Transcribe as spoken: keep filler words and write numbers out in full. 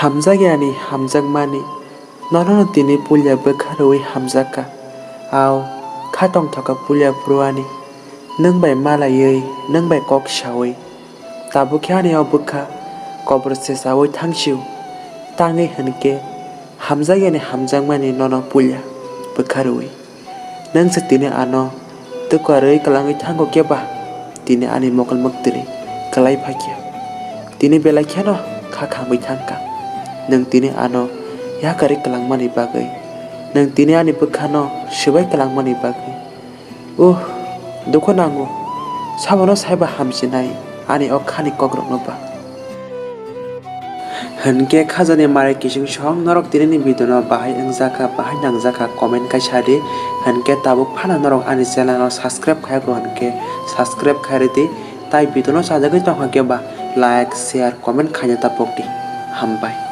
Hamjakya ni hamjakmani, nono tini puila bwkha rwui hamjakha. Ao, kha tongthokha puila phuru ani, nwng bai malaiwi, nwng bai kok saui. Tabuk khe ani o bwkha kobor sesaui thangsio, tangwi hwn khe hamjakya ni hamjakmani nono puila bwkha rwui. Nwng se tini ano twkwarwi kwlangwi thango khe ba? Tini ani mokol mwktwirwi kwlai phai khe. Tini belai kheno kha khamwi thangkha. Nwng tini ano yakarwi kwlangmani bagwi. Nwng tini ani bwkhano swbai kwlangmani bagwi. Uh, dukhu nango. Sabono saiba hamsinai ani o khani kokrokno ba. Hwnkhe khajani mare kising song norok tinini video no bahai wngjakha, bahai nangjakha comment khai sadi. Hwnkhe tabuk phano norok ani channel no subscribe khayakho hwnkhe subscribe khairidi. Tai video no sajagwi tongkha khe ba like, share, comment khaina tapokdi. Hambai.